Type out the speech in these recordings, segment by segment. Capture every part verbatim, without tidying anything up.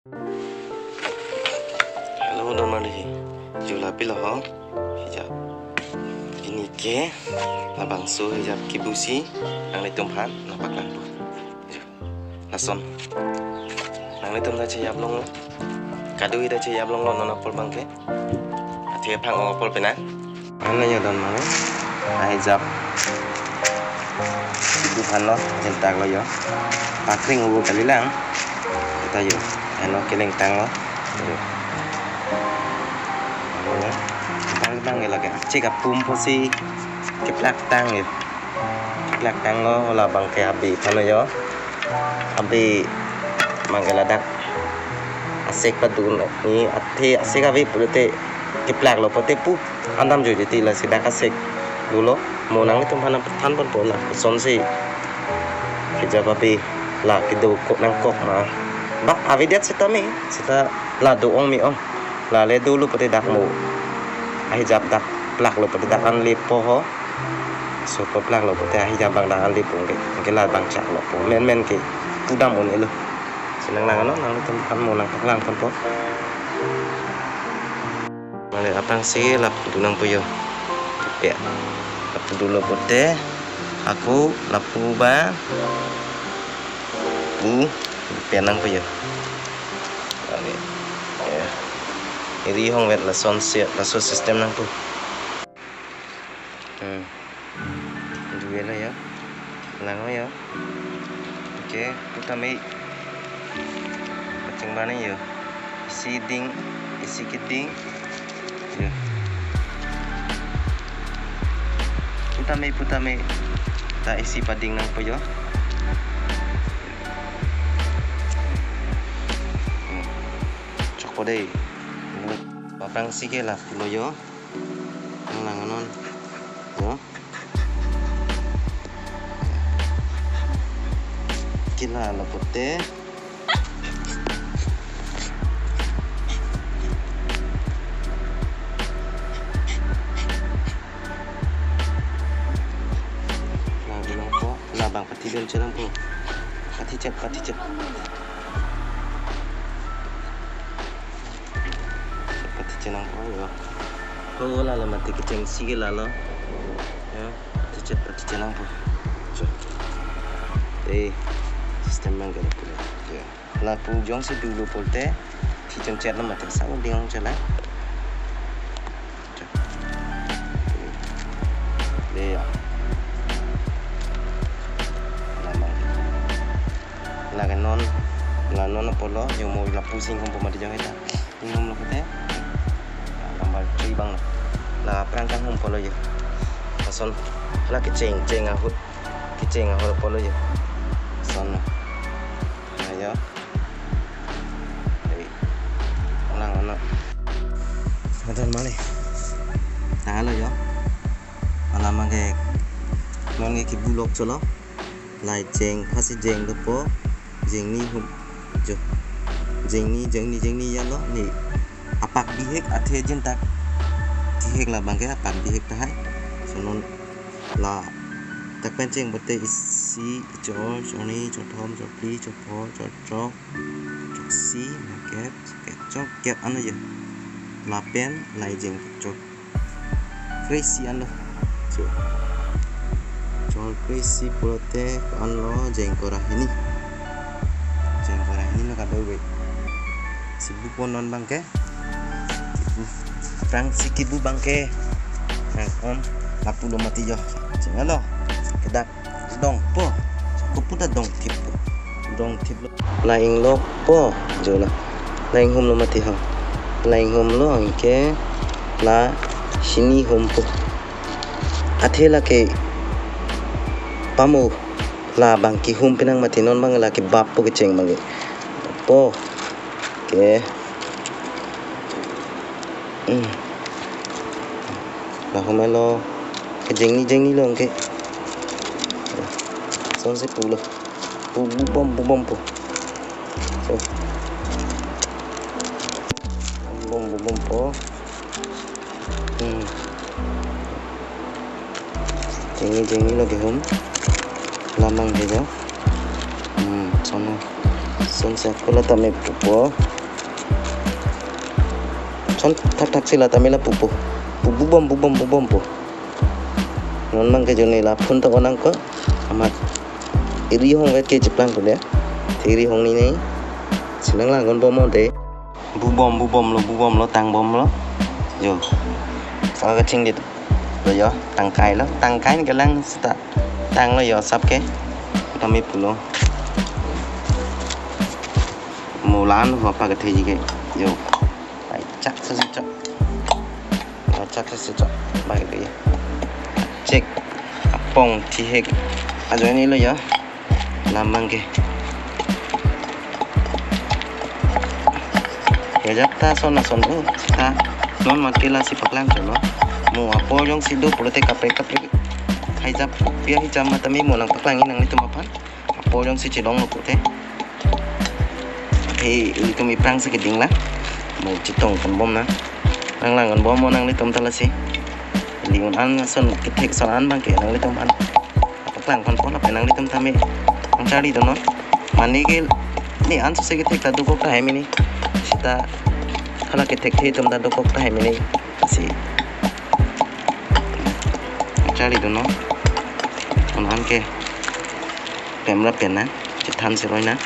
Hello, don marli. Jula pilo ho. Hijab. Pini ke labangso hijab kibusi nanglitum aphan nangpaklang pu. Lason. Nanglitum ta chejap longlo. Kado-i ta chejap longlo non apor abangke. Athe phang-ong apor pena. Ano yo don mane. Ahijab. Ibu aphan lo, jentak lo yo. Pakring ubu kalilang. Kita yo. Ano keleng tang lo. Yo. Ano. Tang tang lagi. Chek apum pusi keplak tang yo. Keplak tang lo, labangke abi aphan lo yo. Abi abangke ladak asek padun ni, athe asek ave pulote keplak lo pote pu andam joi jeti, lasi dak asek dolo. Mo nanglitum aphan nangpathan ponpo na kosonsi hijab abi la kedo kok nangkok ma. Ba avedet seta me, seta la do-ong me-ong. La le dolo pote dak mo. Ahijab dak plak lo pote dak anlepo ho. So, paplak lo pote ahijab abang dak anlepo ke. Ke labang chak lo po. Men men ke pudam un-elo. Si nanglang ano, nanglitum aphan mo nangpaklang ponpo. Mane aphrangsi lapu do nangpo yo. Pe. Lapu dolo pote. Ako lapu ba. Pu. Pe nangpo yo. Oke. Ya. Iri hongvet lasonsi, laso system nangpo. Hmm. Duel ya. Lang ya. Oke, pu tame. Kaching bani ya. Isi ding, isi keding. Ya. Pu tame, pu tame. Ta isi pading nangpo ya. Hmm. Chokpo dei. Aphrangsi ke lapu lo ya. Nanglang anon. Yo. Kila lo pote. Lapu nangpo, labang pathi dun chelang po. Pathi chet, pathi chet. Pathi chenang po yo. Ko lalo mati kecheng si ke lalo. Ya, pathi chet, pathi chenang po. Cho. Eh, system abang ke lapu. Ya. Lapu jongsi dolo pulote, thi cheng chet lo mati sa ding ong chelai. Cho. Le ya. Lamang. Lake non, la non apor lo, yo mo lapusi inghumpo mati jong heta. Inghumlo kete. Number three abang lo. La aphrang kanghumpo lo yo. Lason, la kecheng, cheng ahut. Kecheng ahut apor lo yo. Lason. Na yo. Hei. Lang ano. Adon mane. Tanglo yo. Alam ke non ke kibulok cholo. Lahei jeng, phasi jeng dopo, jengni hum, jo. Jengni, jengni, jengni ya lo, ni. Apak bihek athe jentak. Bihek labang ke apak bihek tahai. So non la, tak pen cheng bote isi, chor, chorni, chorthom, chorphli, chorpho, chorchok, choksi, kep, kep, chok, kep ano ya. Lapen, lahei jeng, chok. Kre-isi anlo. Cho. Chor kre-isi pulote ko-an lo, jeng kora hini. Jeng kora hini lo kadokave. Si bupo non abang ke. Kibu. Aphrangsi kibu abang ke. Nang on lapu lo mati yo. Jeng alo. Kedak. Dongpo. Koputa dongthip po. Dongthip lo. La inglokpo. Jo la. La inghumlo mati ho. La inghumlo anke la hini humpo. Athe lake pamo labang kihum penang mati non abang lake bappo kecheng abang ke. Po. Ke. Hmm. Lahum alo. Ke jengni jengni lo anke. Sonsi pulo. Pu bu bom bu bom po. So. Bom bu bom po. Hmm. Jengni jengni lo kehum. Lamang ke jo. Hmm, sono. Lason si ako la tame pupo. Lason thakthak si la tame la pupo. Pu bubom, bubom, bubompo. Non abangke jone laphun ta onang ko. Amat eri hong vet ke cheplang ko de. Eri hong ni ni. Si nanglang-onbom de. Bubom, bubomlo, bubomlo, tangbomlo. Jo. Sa kachingdetlo jo, tangkailo. Tangkai kelang seta tanglo jo, asap ke. Tame pulo. Mo la-an ho apa kethe ji ke. Jo. Pai chak sesi chak. Pai chak sesi chak. Pai ke. Chek. Apong thihek ajoinelo jo. Alam abangke. Kejap ta son ason, eh, ta non mat ke lasi paklang cholo. Mo apor jongsi do pulote kaprek kaprek. Hai jap pia hi jam matame mo nangpaklang-i nanglitum aphan. Apor jongsi chelonglo pulote. He, ilitum iphrang si keding la. Mo chetong konbom nang. Nanglang-onbom mo nanglitum ta lasi. Lingun an ason kethek ason an abangke nanglitum aphan. Paklang ponpo lapen nanglitum tame nangcharli dunnon. Mane ke ne an sose kethek ta dokok tahai mene. Seta hala kethekthe atum ta dokok tahai mene. Si nangcharli dunnon. Non an ke pemra pen na. Chethan si roi na.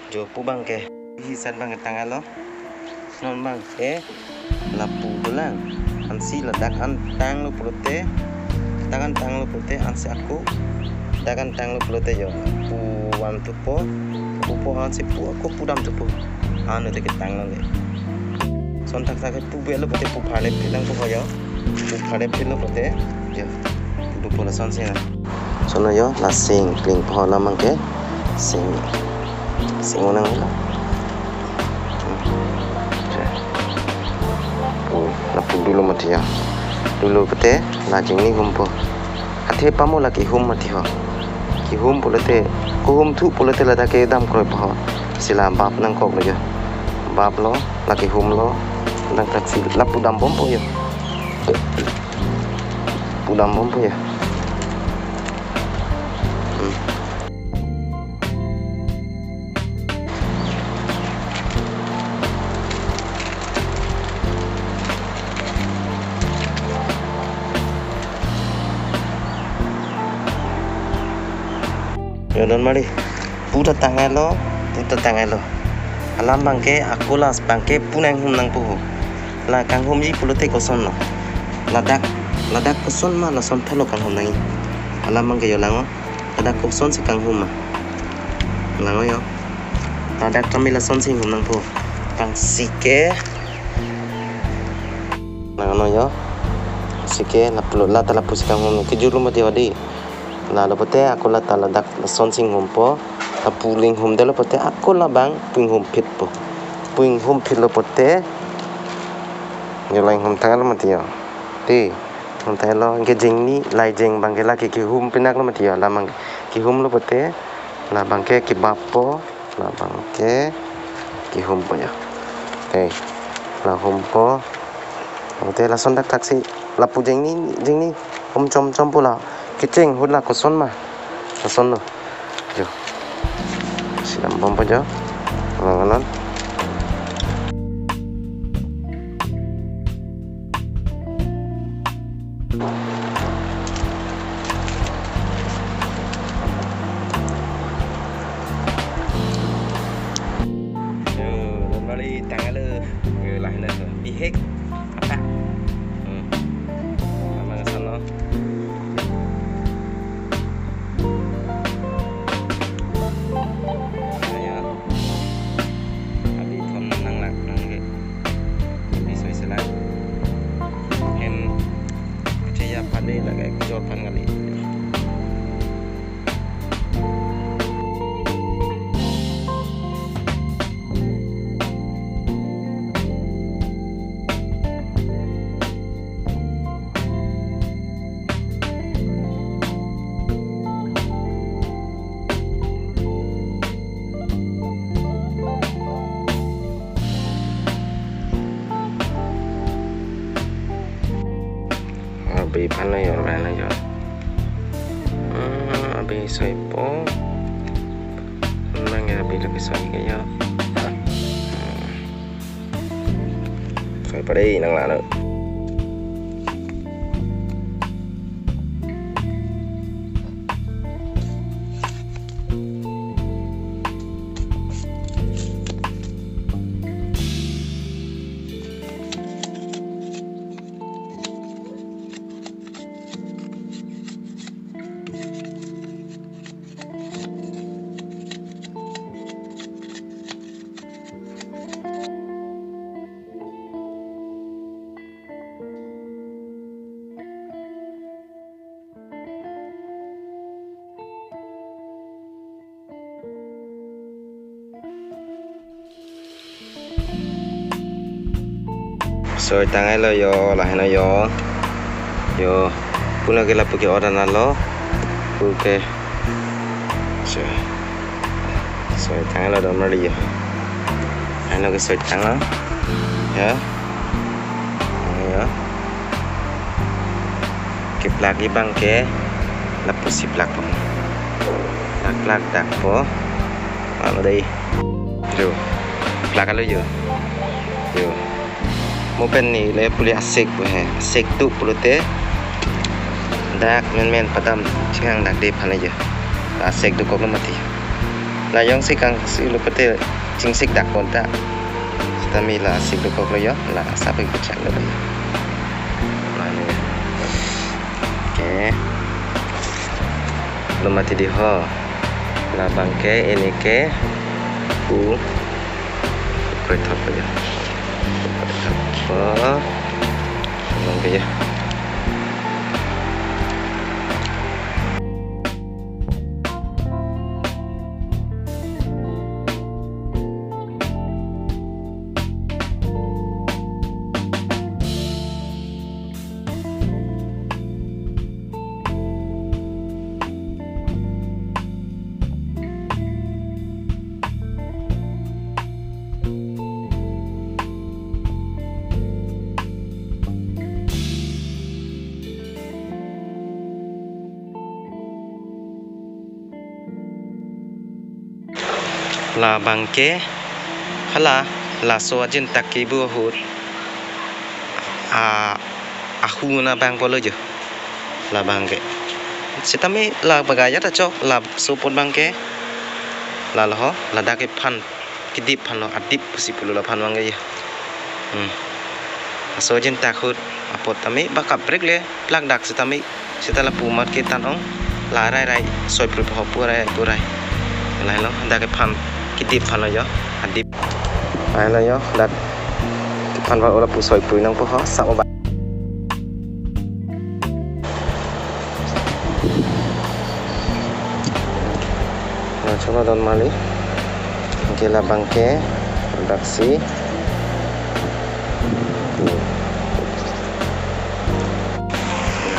Jo, pu abangke. Hisat abangke tanglo. Non abangke lapu dolang. Ansi ladak an tanglo pulote. Dak an tanglo pulote ansi ako. Dak an tanglo pulote jo. Pu wan thupo. Pupo ansi pu ako pudam thupo. Ano te ketang nang de. Lason thakthak ke pu belo pulote pu pharle phelang pu ho jo. Pu pharle phelo pulote jo. Pu dopo lason si na. Lason jo, la sing klingpo alam abangke. Sing. Sing onang lo. Oh, lapu dolo mati jo. Dolo pulote la jingni humpo. Athe pamo la kehum mati ho. Kehum pulote, kehum thu pulote ladak ke dam kroipo ho. Si la bap nangkoklo jo. Baplo, la kehumlo. Nangthak si la pudambompo jo. Pudambompo jo. Hmm. Jo, don mari. Pu ta tanglo, pu ta tanglo. Alam abangke, ako la abangke pu nanghum nangpo ho. La kanghumji pulote kosonlo. Ladak, ladak koson ma lason thalo kanghum nangji. Alam abangke jo lang-o. Ladak koson si kanghum ma. Lang-o jo. Ladak kami lason si hum nangpo. Pang sike. Lang-o jo. Sike lapu lo, la ta lapu si kanghum. Kejurlo mati ho di. Lalo pulote ako la ta ladak lason si humpo. Lapu linghumdetlo pulote ako labang pu inghumpitpo. Pu inghumpitlo pulote. Jo, la inghum tanglo mati jo. Di. Hum tanglo, anke jingni, la ijeng abangke la ke kehum pinaklo mati jo, la abang kehumlo pulote, la abangke kebappo, la abangke kehumpo jo. Hei, la humpo, pulote lason thakthak si, lapu jingni, jingni, hum chomchompo la, kecheng ahut la koson ma, lasonlo. Jo. Si dambompo jo. Lang-o non. Yo, don mari tanglo. Yo, lahai na. Bihek. Apa? Hmm. Mama ke sana. Ayo. Ano yo, ano yo. Hmm, abi soipo. Nang ya abi lagi soi ke yo. Soi pa dei nang lalo. Soi tang-et lo yo, lahai lo yo. Yo, pulo ke lapu ke order na lo. Puke. Soi. Soi tang-et lo don mali yo. Ano ke soi tang lo. Ya. Ano yo. Keplak-i abang ke lapusi plak po. Plak plak dak po. Ano dei. Yo. Plak-et lo yo. Yo. Mo pen neli pule asek pu he. Asek tu pulote. Dak menmen padam chinghang dak dei aphan yo. Asek dokok lo mati. La jongsi kangsi lo pute chingsik dak pon ta. Sitame la asek dokok lo yo. La asap ik pachak lo yo. Mane. Oke. Lo mati dei ho. Labang ke, ini ke. Pu. Kroi thot ya. Kroi thot. Labang ke ya. Labang ke hala laso ajin tak kebu ahut a ahu na abang pulo jo. Labang ke. Sitame la bagaya ta chok laso apot abang ke. Lalo ho, ladak kephan kedip aphan lo, adip pusi pulo laphan abang ke ya. Hmm. Laso ajin tak ahut apot tame ba kaprek le plak dak sitame sita lapu amat ke tan ong la rai rai soi pru ho pu rai pu rai. Lahai lo dak kephan kedip aphan lo yo adip. Lahai lo yo dak kephan ba ola pu soi pru nangpo ho sa o ba. Nah, coba don mali. Oke, labang ke produksi.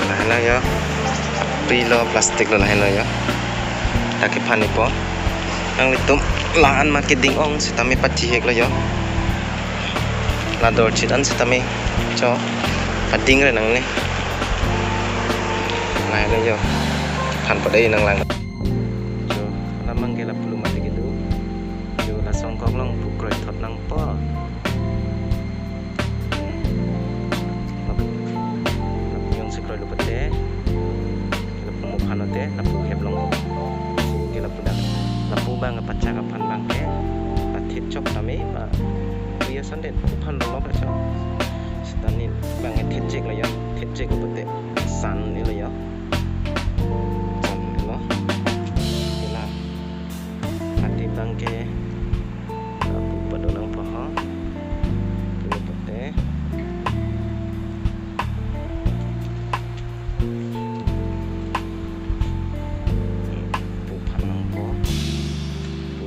Lahai lo yo. Pri lo plastik lo lahai lo yo. Dak kephan ipo. Nanglitum la-an ma keding ong sitame pachihek lo yo. La dorchit an sitame cho pading re nangne. Lahai lo yo. Phan padai nanglang. Jo, labang ke lapu lo mati kedo. Jo, la songkok along pu kroi thot nangpo. Lapu, lapu jongsi kroi lo pute. Lapu mo phan lote, lapu hep long. Ke lapu dak. Lapu abang pachak aphan abang ke. Pathit chok tame, ba. Kuya sanden, phan lo lo chok. Sitame abang thit chek lo yo, thit chek lo pute. San ni lo yo. San ni lo. Ke la. Ati abang ke. Lapu pado nangpo ho. Pulo pute. Pu phan nangpo. Pu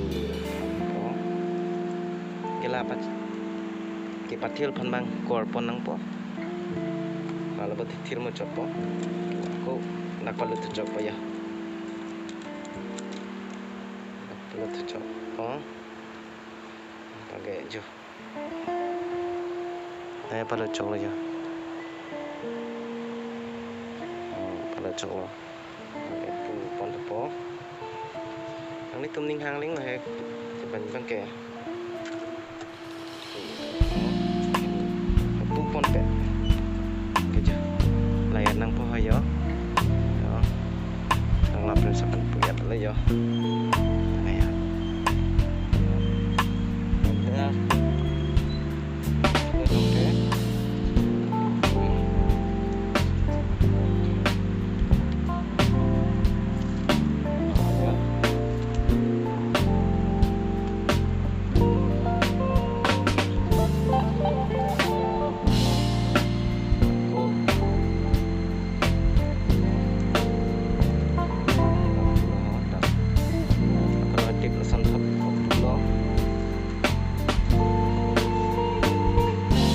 phan nangpo. Ke la pat. Kepathir aphan abang kor pon nangpo. Lalo ba thir mo chotpo. Ko nak palut chotpo ya. Palut chotpo. Pakai jo. Naya palut chok lo jo. Cho. Pu pon to po. Nanglitum ning hang ling lo he. Keban bang ke. Pu pon pe. Kejo. Layar nangpo ho yo. Yo. Nang lapren sapan pu ya lo yo. Layar.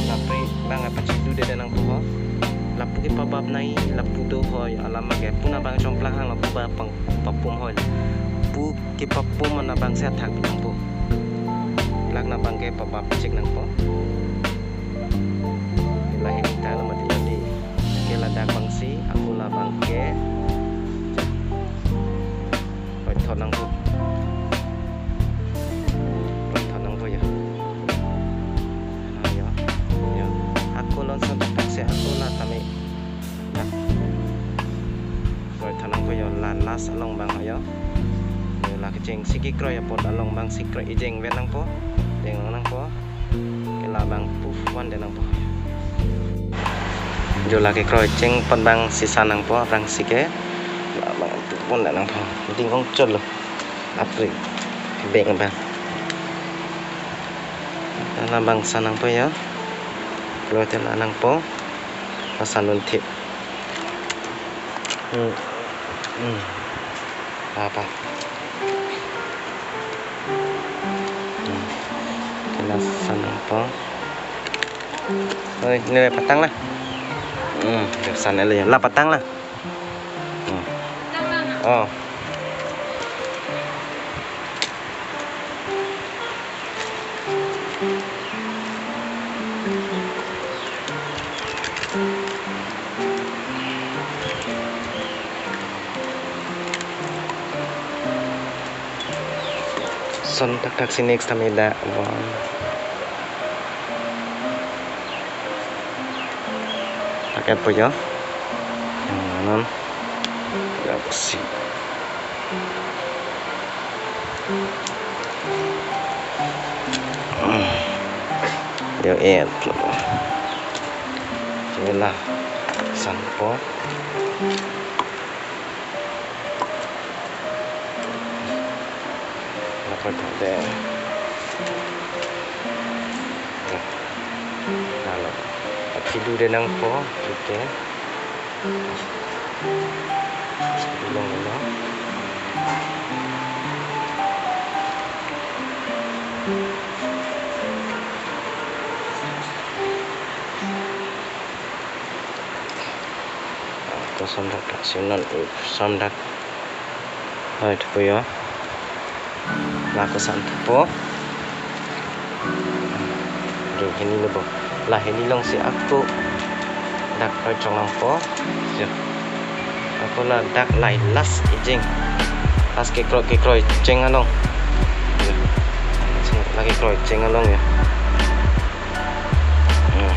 Lapri bang apa chidu de nangpo ho. Lapu kepabap nai, lapu do ho, alam ke pu nabang chongplang hang lapu ba pang papum ho. Pu kepapum nabang si athak nangpo. Lak nabang kepabap chek nangpo. Lahei ta lo mati lo di. Ke ladak bang si, ako labang ke. Roi thot nangpo. Roi thot nangpo ya. Ah, ya. Ya. Ako lon son tak si ako la tame. Dak. Roi thot nangpo ya, la last along bang ya. Ya, la kecheng si kekroi apot along bang si kroi ejeng vet nangpo. Jeng nangpo. Ke labang puf wan de nangpo. Jo la kekroi cheng pon bang si san nangpo, bang si ke. Labang puf wan de nangpo. Ding ong chot lo. Apri. Beng bang. Labang san nangpo ya. Lo te la nangpo. Pasan un thip. Hmm. Hmm. Apa? Hmm. Kena san nangpo. Oi, ini patang lah. Hmm, san lah ya. La patang lah. Hmm. Oh. Son tak tak si next time ida bon. Pakai po yo. Hmm, non. Ya si. Hmm. Yo, eh, lo. Jelah. San po. Lapor thak de. Lalu. Athi du de nangpo, oke. Long lo. Ako son dak dak si non, ip son dak. Hoi thupo yo. La ako san thupo. Lahei hini lo bo. Lahei hini long si ako dak roi chong nangpo. Yo. Ako ladak lahei last ejeng. Last kekroi kekroi cheng along. Yo. La kekroi cheng along ya. Hmm.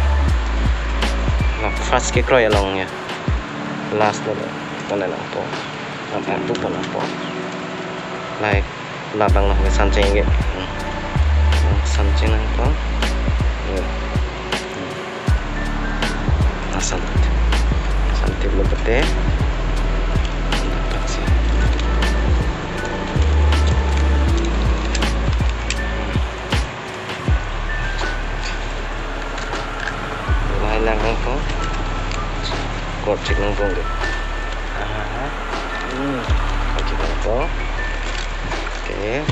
La first kekroi along ya. Last lo. Pon nangpo. Nangpo tu pon nangpo. Lahei labang lo san cheng ke. Hmm. San cheng nangpo. Hmm. Hmm. Asam. Asam tip lo pete. Lahei lang nangpo. Kor chik nangpo ke. Aha. Hmm. Kor chik nangpo. Oke.